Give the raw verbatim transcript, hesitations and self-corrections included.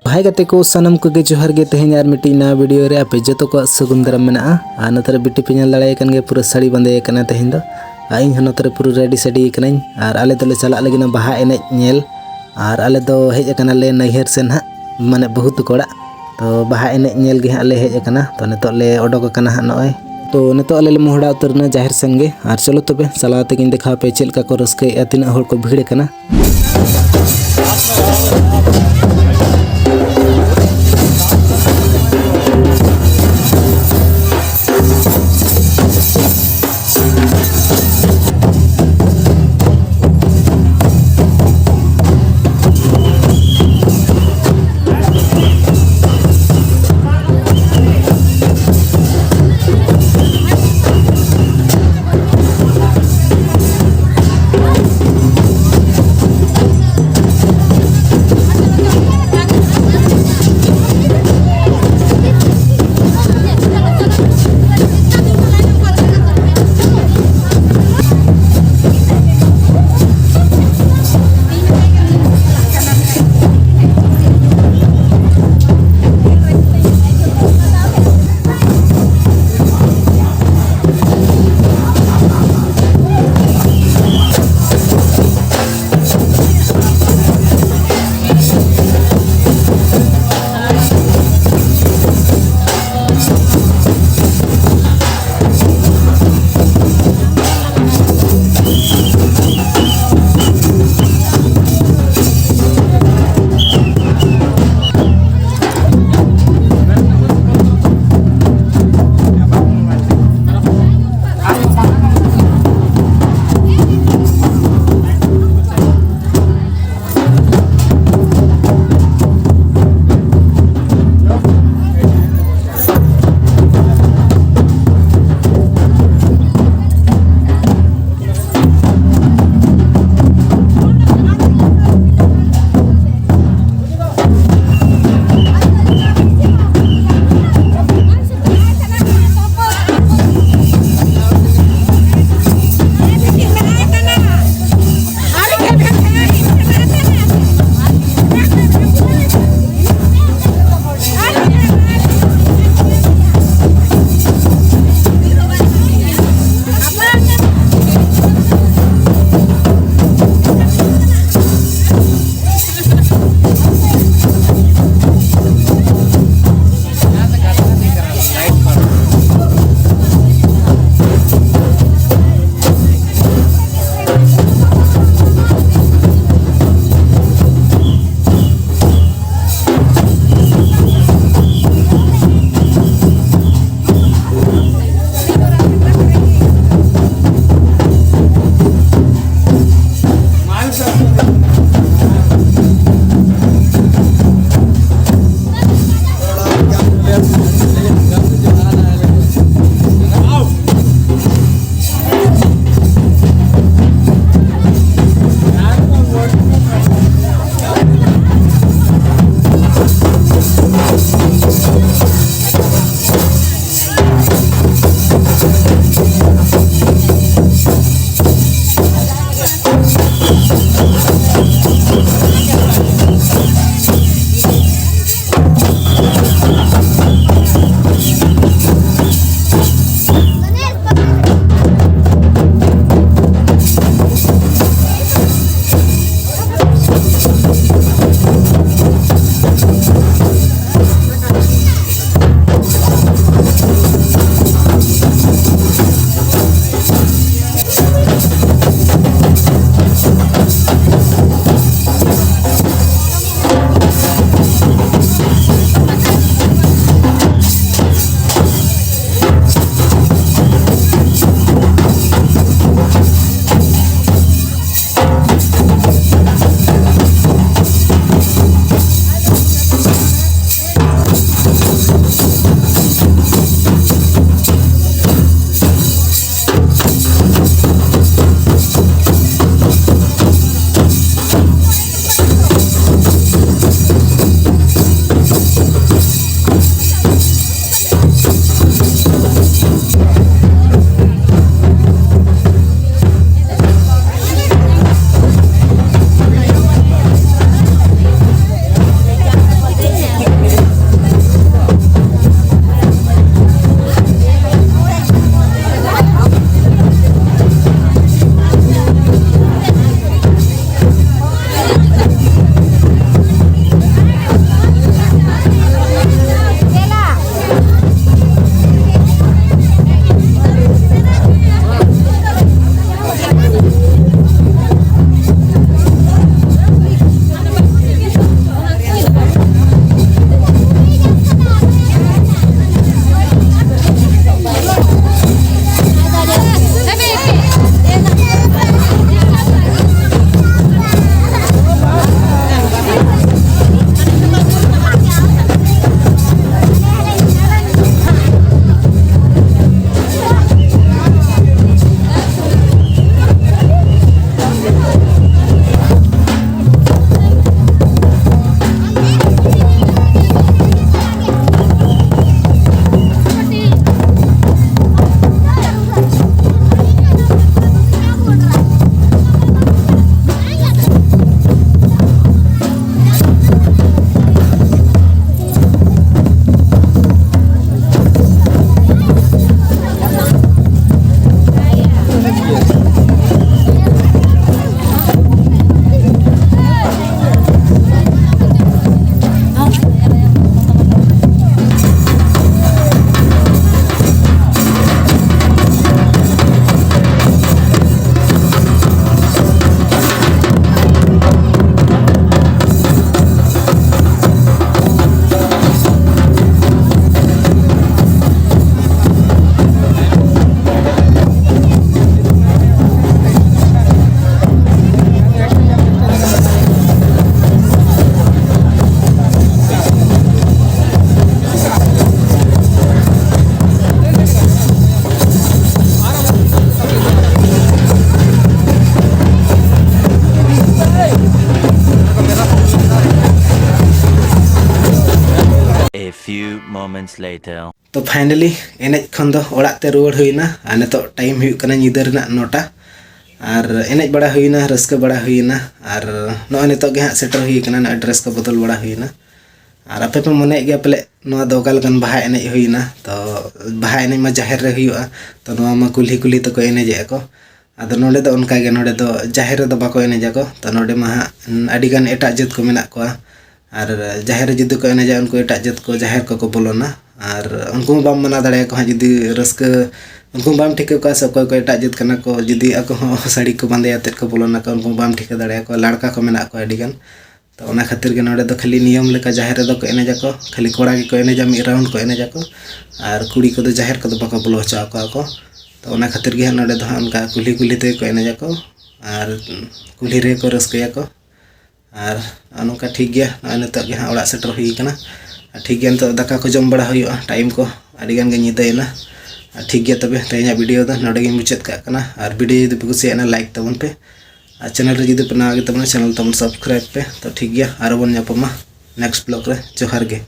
ᱵᱷᱟᱭ ᱜᱟᱛᱮ ᱠᱚ, ᱥᱟᱱᱟᱢ ᱠᱚᱜᱮ ᱡᱚᱦᱟᱨ ᱜᱮ᱾ ᱛᱮᱦᱮᱧ ᱟᱨ ᱢᱤᱫᱴᱤᱡ ᱱᱟᱣᱟ ᱵᱷᱤᱰᱤᱭᱳ ᱨᱮ ᱟᱯᱮ ᱡᱚᱛᱚ ᱠᱚᱣᱟᱜ ᱥᱟᱹᱜᱩᱱ ᱫᱟᱨᱟᱢ ᱢᱮᱱᱟᱜᱼᱟ᱾ ᱟᱨ ᱱᱚᱛᱮ ᱨᱮ ᱵᱤᱴᱤ ᱯᱮ ᱧᱮᱞ ᱫᱟᱲᱮᱭᱟᱭ ᱠᱟᱱ ᱜᱮᱭᱟ, ᱯᱩᱨᱟᱹ ᱥᱟᱹᱲᱤ ᱵᱟᱸᱫᱮ ᱟᱠᱟᱱᱟ ᱛᱮᱦᱮᱧ ᱫᱚ᱾ ᱟᱨ ᱤᱧ ᱦᱚᱸ ᱱᱚᱛᱮ ᱨᱮ ᱯᱩᱨᱟᱹ ᱨᱮᱰᱤ ᱥᱮᱰᱤ ᱟᱠᱟᱱᱟᱹᱧ᱾ ᱟᱨ ᱟᱞᱮ ᱫᱚᱞᱮ ᱪᱟᱞᱟᱜ ᱞᱟᱹᱜᱤᱫ ᱵᱟᱦᱟ ᱮᱱᱮᱡ ᱧᱮᱞ᱾ ᱟᱨ ᱟᱞᱮ ᱫᱚ ᱦᱮᱡ ᱟᱠᱟᱱᱟᱞᱮ ᱱᱟᱹᱭᱦᱟᱹᱨ ᱥᱮᱱ ᱦᱟᱸᱜ, ᱢᱟᱱᱮ ᱵᱟᱹᱦᱩ ᱛᱟᱠᱚ ᱚᱲᱟᱜ᱾ ᱛᱚ ᱵᱟᱦᱟ ᱮᱱᱮᱡ ᱧᱮᱞ ᱜᱮ ᱦᱟᱸᱜ ᱞᱮ ᱦᱮᱡ ᱟᱠᱟᱱᱟ᱾ ᱛᱚ ᱱᱤᱛᱚᱜ ᱞᱮ ᱚᱰᱚᱠ ᱟᱠᱟᱱᱟ ᱦᱟᱸᱜ ᱱᱚᱜᱼᱚᱭ᱾ ᱛᱚ ᱱᱤᱛᱚᱜ ᱟᱞᱮ ᱞᱮ ᱢᱚᱦᱰᱟ ᱩᱛᱟᱹᱨ ᱮᱱᱟ ᱡᱟᱦᱮᱨ ᱥᱮᱱ ᱜᱮ᱾ ᱟᱨ ᱪᱚᱞᱚ ᱛᱚᱵᱮ ᱪᱟᱞᱟᱣ ᱛᱮᱜᱮᱧ ᱫᱮᱠᱷᱟᱣ ᱟᱯᱮ ᱪᱮᱫ ᱞᱮᱠᱟ ᱠᱚ ᱨᱟᱹᱥᱠᱟᱹᱭᱮᱫᱼᱟ, ᱛᱤᱱᱟᱹᱜ ᱦᱚᱲ ᱠᱚ ᱵᱷᱤᱲ ᱟᱠᱟᱱᱟ᱾ Later. ᱛᱚ finally ᱮᱱᱮᱡ ᱠᱷᱚᱱ ᱫᱚ ᱚᱲᱟᱜ ᱛᱮ ᱨᱩᱣᱟᱹᱲ ᱦᱩᱭᱱᱟ᱾ ᱟᱨ ᱱᱤᱛᱚᱜ time ᱦᱩᱭᱩᱜ ᱠᱟᱱᱟ ᱧᱤᱫᱟᱹ ᱨᱮᱱᱟᱜ ᱱᱚᱴᱟ᱾ ᱟᱨ ᱮᱱᱮᱡ ᱵᱟᱲᱟ ᱦᱩᱭᱱᱟ, ᱨᱟᱹᱥᱠᱟᱹ ᱵᱟᱲᱟ ᱦᱩᱭᱱᱟ᱾ ᱟᱨ ᱱᱚᱜᱼᱚᱭ ᱱᱤᱛᱚᱜ ᱜᱮ ᱦᱟᱸᱜ ᱥᱮᱴᱮᱨ ᱦᱩᱭ ᱠᱟᱱᱟ, ᱱᱚᱜᱼᱚᱭ dress ᱠᱚ ᱵᱚᱫᱚᱞ ᱵᱟᱲᱟ ᱦᱩᱭᱱᱟ᱾ ᱟᱨ ᱟᱯᱮ ᱯᱮ ᱢᱚᱱᱮᱭᱮᱫ ᱜᱮᱭᱟ ᱯᱟᱞᱮ ᱱᱚᱣᱟ ᱫᱚ ᱚᱠᱟ ᱞᱮᱠᱟᱱ ᱵᱟᱦᱟ ᱮᱱᱮᱡ ᱦᱩᱭᱱᱟ? ᱛᱚ ᱵᱟᱦᱟ ᱮᱱᱮᱡ ᱢᱟ ᱡᱟᱦᱮᱨ ᱨᱮ ᱦᱩᱭᱩᱜᱼᱟ, ᱛᱚ ᱱᱚᱣᱟ ᱢᱟ ᱠᱩᱞᱦᱤ ᱠᱩᱞᱦᱤ ᱛᱮᱠᱚ ᱮᱱᱮᱡᱮᱜᱼᱟ ᱠᱚ᱾ ᱟᱫᱚ ᱱᱚᱰᱮ ᱫᱚ ᱚᱱᱠᱟ ᱜᱮ, ᱱᱚᱰᱮ ᱫᱚ ᱡᱟᱦᱮᱨ ᱨᱮᱫᱚ ᱵᱟᱠᱚ ᱮᱱᱮᱡᱟᱠᱚ᱾ ᱛᱚ ᱱᱚᱰᱮ ᱢᱟ ᱦᱟᱸᱜ ᱟᱹᱰᱤ ᱜᱟᱱ ᱮᱴᱟᱜ ᱡᱟᱹᱛ ᱠᱚ ᱢᱮᱱᱟᱜ ᱠᱚᱣᱟ᱾ ᱟᱨ ᱡᱟᱦᱮᱨ ᱨᱮ ᱡᱩᱫᱤ ᱠᱚ ᱮᱱᱮᱡᱟ, ᱩᱱᱠᱩ ᱮᱴᱟᱜ ᱡᱟᱹᱛ ᱠᱚ ᱡᱟᱦᱮᱨ ᱠᱚᱠᱚ ᱵᱚᱞᱚᱱᱟ᱾ ᱟᱨ ᱩᱱᱠᱩ ᱦᱚᱸ ᱵᱟᱢ ᱢᱟᱱᱟ ᱫᱟᱲᱮᱭᱟᱠᱚᱣᱟ ᱦᱟᱸᱜ, ᱡᱩᱫᱤ ᱨᱟᱹᱥᱠᱟᱹ, ᱩᱱᱠᱩ ᱦᱚᱸ ᱵᱟᱢ ᱴᱷᱤᱠᱟᱹ ᱠᱚᱣᱟ ᱥᱮ ᱚᱠᱚᱭ ᱠᱚ ᱮᱴᱟᱜ ᱡᱟᱹᱛ ᱠᱟᱱᱟ ᱠᱚ, ᱡᱩᱫᱤ ᱟᱠᱚ ᱦᱚᱸ ᱥᱟᱹᱲᱤ ᱠᱚ ᱵᱟᱸᱫᱮ ᱟᱛᱮᱫ ᱠᱚ ᱵᱚᱞᱚᱱᱟ ᱠᱚ, ᱩᱱᱠᱩ ᱦᱚᱸ ᱵᱟᱢ ᱴᱷᱤᱠᱟᱹ ᱫᱟᱲᱮᱭᱟᱠᱚᱣᱟ᱾ ᱞᱟᱲᱠᱟ ᱠᱚ ᱢᱮᱱᱟᱜ ᱠᱚᱣᱟ ᱟᱹᱰᱤ ᱜᱟᱱ᱾ ᱛᱚ ᱚᱱᱟ ᱠᱷᱟᱹᱛᱤᱨ ᱜᱮ ᱱᱚᱰᱮ ᱫᱚ ᱠᱷᱟᱹᱞᱤ ᱱᱤᱭᱚᱢ ᱞᱮᱠᱟ ᱡᱟᱦᱮᱨ ᱨᱮᱫᱚ ᱠᱚ ᱮᱱᱮᱡᱟᱠᱚ, ᱠᱷᱟᱹᱞᱤ ᱠᱚᱲᱟ ᱜᱮᱠᱚ ᱮᱱᱮᱡᱟ, ᱢᱤᱫ round ᱠᱚ ᱮᱱᱮᱡᱟᱠᱚ, ᱟᱨ ᱠᱩᱲᱤ ᱠᱚᱫᱚ ᱡᱟᱦᱮᱨ ᱠᱚᱫᱚ ᱵᱟᱠᱚ ᱵᱚᱞᱚ ᱦᱚᱪᱚ ᱟᱠᱚᱣᱟ ᱠᱚ᱾ ᱛᱚ ᱚᱱᱟ ᱠᱷᱟᱹᱛᱤᱨ ᱜᱮ ᱦᱟᱸᱜ ᱱᱚᱰᱮ ᱫᱚ ᱦᱟᱸᱜ ᱚᱱᱠᱟ ᱠᱩᱞᱦᱤ ᱠᱩᱞᱦᱤ ᱛᱮᱜᱮ ᱠᱚ ᱮᱱᱮᱡᱟᱠᱚ, ᱟᱨ ᱠᱩᱞᱦᱤ ᱨᱮᱜᱮ ᱠᱚ ᱨᱟᱹᱥᱠᱟᱹᱭᱟᱠᱚ᱾ ᱟᱨ ᱱᱚᱜᱼᱚ ᱱᱚᱝᱠᱟ ᱴᱷᱤᱠ ᱜᱮᱭᱟ, ᱱᱚᱜᱼᱚᱭ ᱱᱤᱛᱚᱜ ᱜᱮ ᱦᱟᱸᱜ ᱚᱲᱟᱜ ᱥᱮᱴᱮᱨ ᱦᱩᱭ ᱠᱟᱱᱟ᱾ ᱟᱨ ᱴᱷᱤᱠ ᱜᱮᱭᱟ, ᱱᱤᱛᱚᱜ ᱫᱟᱠᱟ ᱠᱚ ᱡᱚᱢ ᱵᱟᱲᱟ ᱦᱩᱭᱩᱜᱼᱟ, time ᱠᱚ ᱟᱹᱰᱤ ᱜᱟᱱ ᱜᱮ ᱧᱤᱫᱟᱹᱭᱮᱱᱟ᱾ ᱟᱨ ᱴᱷᱤᱠ ᱜᱮᱭᱟ, ᱛᱚᱵᱮ ᱛᱮᱦᱮᱧᱟᱜ video ᱫᱚ ᱱᱚᱰᱮ ᱜᱤᱧ ᱢᱩᱪᱟᱹᱫ ᱠᱟᱜ ᱠᱟᱱᱟ᱾ ᱟᱨ video ᱡᱩᱫᱤ ᱯᱮ ᱠᱩᱥᱤᱭᱟᱜᱼᱟ, like ᱛᱟᱵᱚᱱ ᱯᱮ᱾ ᱟᱨ channel ᱨᱮ ᱡᱩᱫᱤ ᱯᱮ ᱱᱟᱣᱟ ᱜᱮ ᱛᱟᱵᱚᱱᱟ, channel ᱛᱟᱵᱚᱱ subscribe ᱯᱮ᱾ ᱛᱚ ᱴᱷᱤᱠ ᱜᱮᱭᱟ, ᱟᱨᱚ ᱵᱚᱱ ᱧᱟᱯᱟᱢᱟ next vlog ᱨᱮ᱾ ᱡᱚᱦᱟᱨ ᱜᱮ᱾